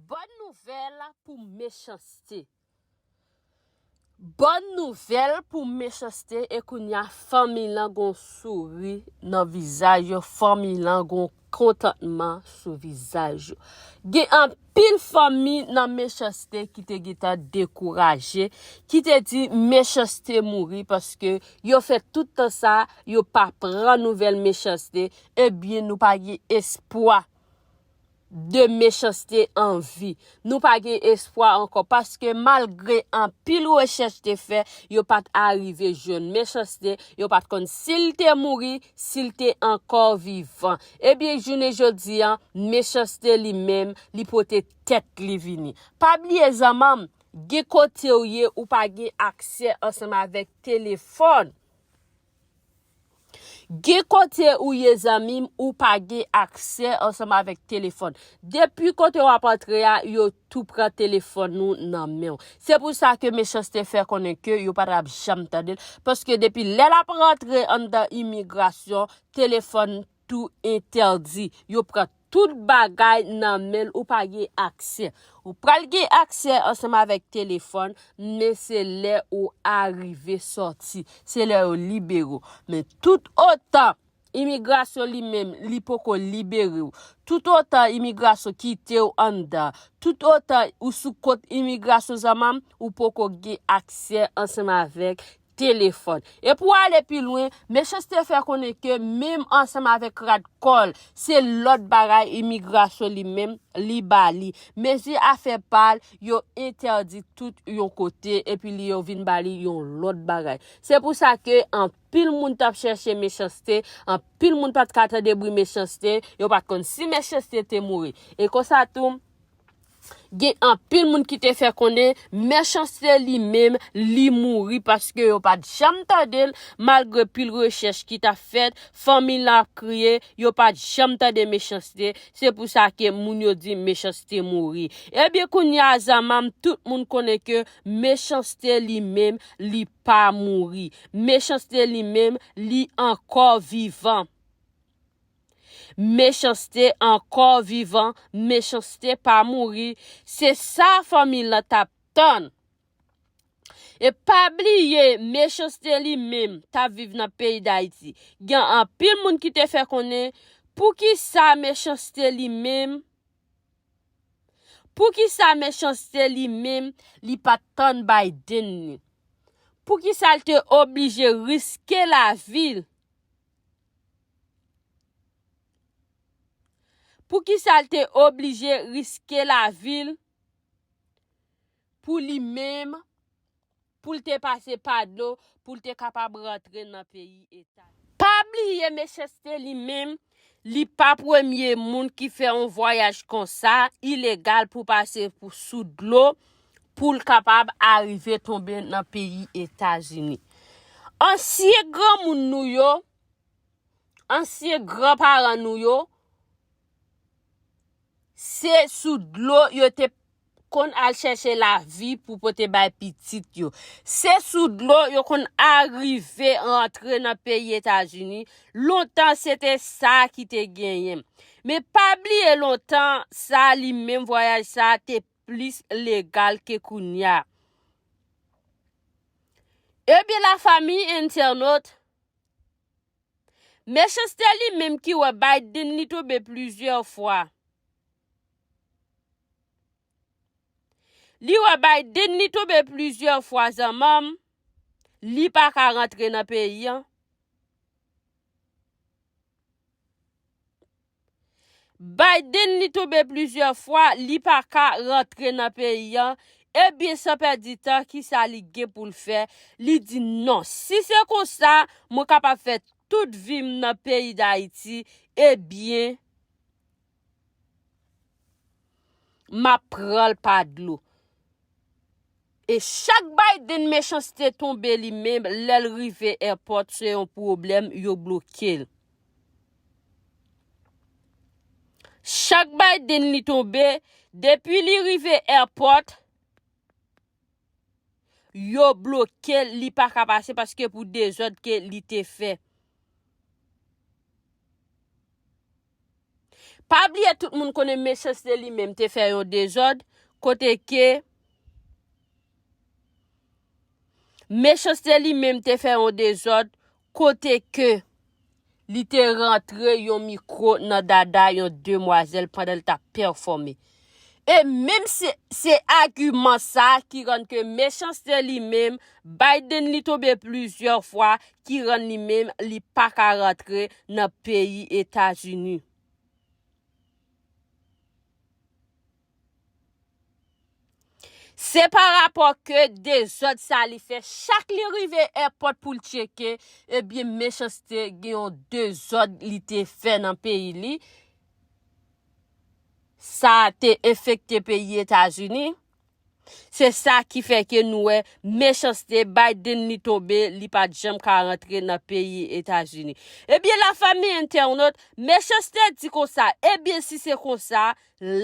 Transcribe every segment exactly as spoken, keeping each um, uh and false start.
Bòn nouvèl pou Mechanste. Bòn nouvèl pou Mechanste, e kounye a fanmi lan gon souri nan vizaj yo, fanmi lan gon kontantman sou vizaj yo. Gen anpil fanmi nan Mechanste ki te gentan dekouraje, ki te di Mechanste mouri paske yo fè tout tan sa, yo pa pran nouvèl Mechanste, ebyen nou pa gen espwa de Mechanste an vi. Nou pa gen espwa ankò paske malgre anpil rechèch te fè, yo pa t arive jwenn Mechanste, yo pa t konn si l te mouri, si l te ankò vivan. Ebyen, jounen jodi a, Mechanste li menm, li pote tèt li vini. Pa bliye zanmanm, gen kote w ye, ou pa gen aksè ansanm avèk telefòn. Gen kote ou ye zanmi m, ou pa gen aksè ansanm avèk telefòn. Depi kote w ap antre a, yo tou pran telefòn ou nan men w. Se pou sa ke Mechanste fè konnen ke yo pa t ap janm tande l, paske depi lè l ap rantre anndan imigrasyon, telefòn tou entèdi. Yo pran tout bagay nan men l, ou pa gen aksè. Ou pral gen aksè ansanm avèk telefòn, men se lè ou arive sòti, se lè yo libere w. Men tout otan imigrasyon li menm, li poko libere w, tout otan imigrasyon kite w anndan, tout otan ou sou kont imigrasyon zanmanm, ou poko gen aksè ansanm avèk telefòn. E pou ale pi lwen, Mechanste fè konnen ke menm ansanm avèk rad kò l, se lòt bagay imigrasyon li menm li ba li. Mezi afè pa l, yo entèdi tout yon kote, epi li yo vin ba li yon lòt bagay. Se pou sa ke anpil moun t ap chèche Mechanste, anpil moun pa t ka tande bri Mechanste, yo pa t konn si Mechanste te mouri. E konsa tou, gen anpil moun ki te fè konnen Mechanste li menm, li mouri paske yo pa t janm tande l, malgre pil rechèch ki t ap fèt, fanmi l ap kriye, yo pa t janm tande Mechanste, se pou sa ke moun yo di Mechanste mouri. Ebyen, kounye a, zanmanm, tout moun konnen ke Mechanste li menm, li pa mouri. Mechanste li menm, li ankò vivan. Mechanste ankò vivan, Mechanste pa mouri. Se sa fanmi lan t ap tann. E pa bliye, Mechanste li menm t ap viv nan peyi Dayiti. Gen anpil moun ki te fè konnen, poukisa Mechanste li menm, poukisa Mechanste li menm, li pa t tann Biden ni? Poukisa l te oblije riske lavi l? Poukisa l te oblije riske lavi l pou li menm, pou l te pase pa dlo, pou l te kapab rantre nan peyi Etazini? Pa bliye Mechanste li menm, li pa premye moun ki fè yon vwayaj konsa, ilegal pou pase pou sou dlo, pou l kapab arive tonbe nan peyi Etazini. Ansyen granmoun nou yo, ansyen granparan nou yo, se sou dlo yo te konn al chèche lavi pou pote bay pitit yo. Se sou dlo yo konn arive rantre nan peyi Etazini. Lontan se te sa ki te genyen. Men pa bliye lontan sa li menm vwayaj sa te plis legal ke kounye a. Ebyen lafanmi entènot, Mechanste li menm ki wè Biden li tonbe plizyè fwa. Li wè Biden li tonbe plizyè fwa zanmanm, li pa ka rantre nan peyi an. Biden li tonbe plizyè fwa, li pa ka rantre nan peyi an. Ebyen, san pèdi tan, kisa li gen pou l fè? Li di non. Si se konsa, mwen kapab fè tout vi m nan peyi Dayiti, ebyen, m ap pran l pa dlo. E chak Biden Mechanste tonbe li menm, lè l rive èpòt, se yon pwoblèm, yo bloke l. Chak Biden li tonbe, depi li rive èpòt, yo bloke l, li pa ka pase paske pou dezòd ke li te fè. Pa bliye tout moun konnen Mechanste li menm te fè yon dezòd, kote ke Mechanste li menm te fè yon dezòd, kote ke li te rantre yon mikwo nan dada yon demwazèl pandan l t ap pèfòme. E menm se, se agiman sa ki rann ke Mechanste li menm, Biden li tonbe plizyè fwa, ki rann li menm li pa ka rantre nan peyi Etazini. Se pa rapò ke dezòd sa li fè, chak li rive èpòt pou l tcheke, ebyen, Mechanste gen yon dezòd li te fè nan peyi li. Sa te enfekte peyi Etazini. Se sa ki fè ke nou wè Mechanste, Biden li tonbe, li pa t janm ka rantre nan peyi Etazini. Ebyen, lafanmi entènot, Mechanste di konsa, ebyen, si se konsa,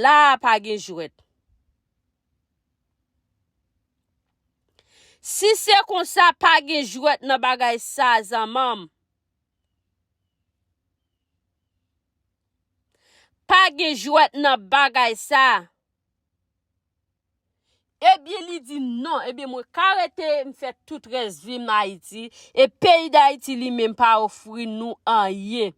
la a pa gen jwèt. Si se konsa, pa gen jwèt nan bagay sa, zanmanm. Pa gen jwèt nan bagay sa. Ebyen, li di non. Ebyen, mwen ka rete, m fè tout rès vi m Ayiti. E peyi Dayiti li menm pa ofri nou anyen.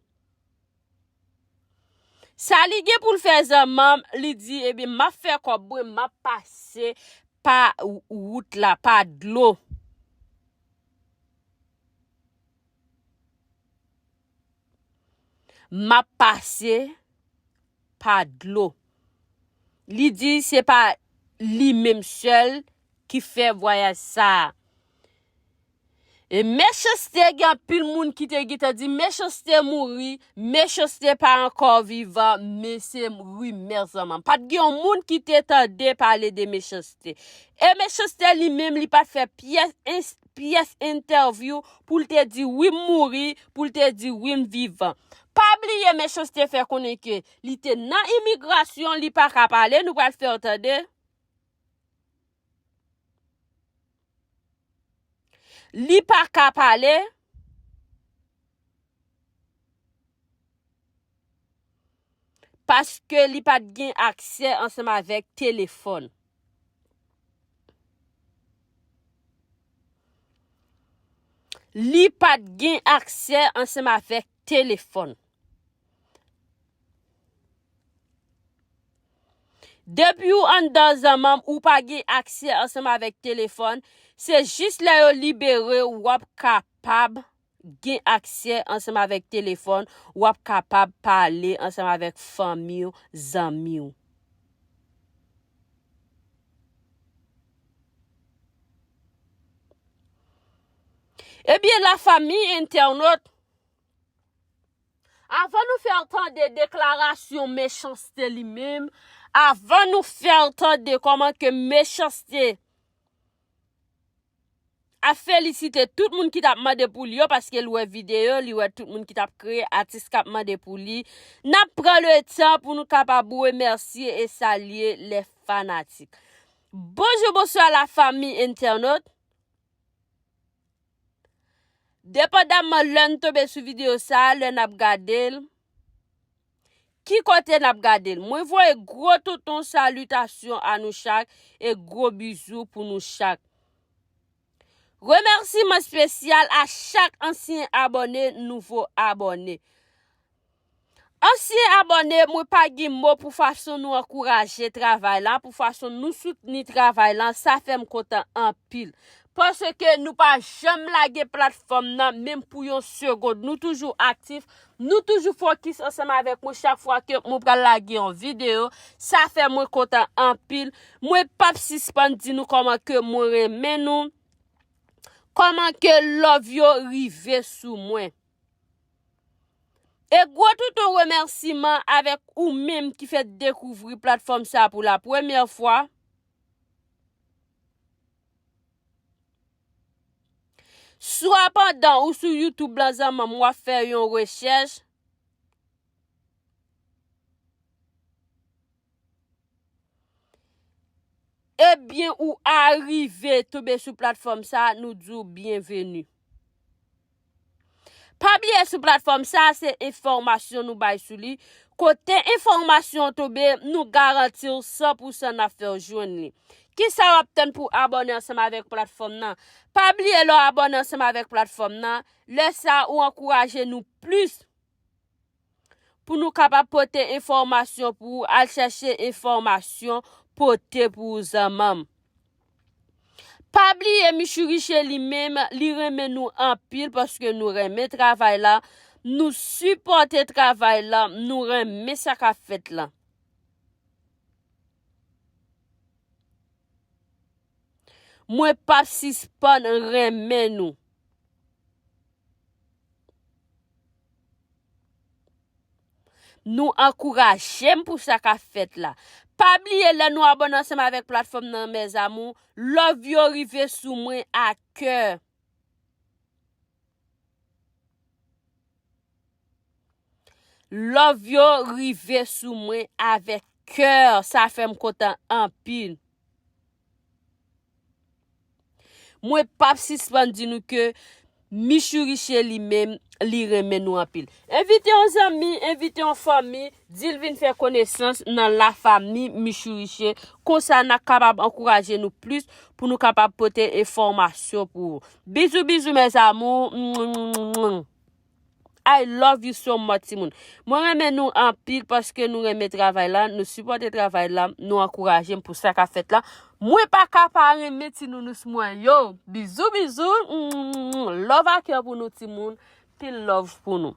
Sa li gen pou l fè zanmanm, li di, ebyen, m ap fè kòb mwen, m ap pase pa wout la, pa dlo. M ap pase pa dlo. Li di se pa li menm sèl ki fè vwayaj sa a. E Mechanste, gen anpil moun ki te gentan di Mechanste mouri, Mechanste pa ankò vivan, men se rimè zanmanm. Pa t gen yon moun ki te tande pale de Mechanste. E Mechanste li menm, li pa t fè pyès, pyès entèvyou pou l te di wi m mouri, pou l te di wi m vivan. Pa bliye Mechanste fè konnen ke li te nan imigrasyon, li pa ka pale, nou pral fè w tande. Li pa ka pale paske li pa t gen aksè ansanm avèk telefòn. Li pa t gen aksè ansanm avèk telefòn. Depi w anndan zanmanm, ou pa gen aksè ansanm avèk telefòn. Se jis lè yo libere w, w ap kapab gen aksè ansanm avèk telefòn, w ap kapab pale ansanm avèk fanmi w, zanmi w. Ebyen, lafanmi entènot, avan nou fè tande deklarasyon Mechanste li menm, avan nou fè tande kòman ke Mechanste ap felisite tout moun ki t ap mande pou li yo, paske l wè videyo, li wè tout moun ki t ap kriye, atis k ap mande pou li. N ap pran letan pou nou kapab remèsye e salye lè fanatik. Bonjou, bonswa lafanmi entènot. Depandamman lè n tonbe sou videyo sa a, lè n ap gade l, ki kote n ap gade l. Mwen voye gwo tonton salitasyon a nou chak e gwo bizou pou nou chak. Remèsiman espesyal a chak ansyen abòne, nouvo abòne. Ansyen abòne, mwen pa gen mo pou fason nou ankouraje travay la, pou fason nou soutni travay la, sa fè m kontan anpil. Paske nou pa janm lage platfòm nan, menm pou yon segonn. Nou toujou aktif, nou toujou fokis ansanm avèk mwen chak fwa ke mwen pral lage yon videyo. Sa fè mwen kontan anpil. Mwen p ap sispann di nou kòman ke mwen renmen nou, kòman ke love yo rive sou mwen. E gwo touton remèsiman avèk ou menm ki fèk dekouvri platfòm sa pou la premyè fwa. Swa pandan ou sou YouTube lan zanmanm w ap fè yon rechèch, ebyen, ou arive tonbe sou platfòm sa, nou di w byenveni. Pa bliye sou platfòm sa, se enfòmasyon nou bay sou li. Kote enfòmasyon tonbe, nou garanti w san pou san n ap fè w jwenn li. Kisa w ap tann pou abòne ansanm avèk platfòm nan? Pa bliye lè w abòne ansanm avèk platfòm nan, lè sa ou ankouraje nou plis pou nou kapab pote enfòmasyon pou ou, al chèche enfòmasyon pote pou ou zanmanm. Pa bliye Michou Riche li menm, li renmen nou anpil paske nou renmen travay la, nou sipòte travay la, nou renmen sa k ap fèt la. Mwen p ap sispann renmen nou. Nou ankouraje m pou sa k ap fèt la. Pa bliye lè nou abòne ansanm avèk platfòm nan, mes amours, love yo rive sou mwen a kè. Love yo rive sou mwen avèk kè. Sa fè m kontan anpil. Mwen p ap sispann di nou ke Michou Riche li menm, li renmen nou anpil. Envite yon zanmi, envite yon fanmi, di l vin fè konesans nan lafanmi Michou Riche. Konsa, n a kapab ankouraje nou plis pou nou kapab pote enfòmasyon pou ou. Bizou, bizou, mes amours. I love you so much, timoun. Mwen renmen nou anpil paske nou renmen travay la, nou sipòte travay la, nou ankouraje m pou sa k ap fèt la. Mwen pa ka pa renmen ti nounous mwen yo. Bizou, bizou. Love a kè pou nou, timoun. Pil love pou nou.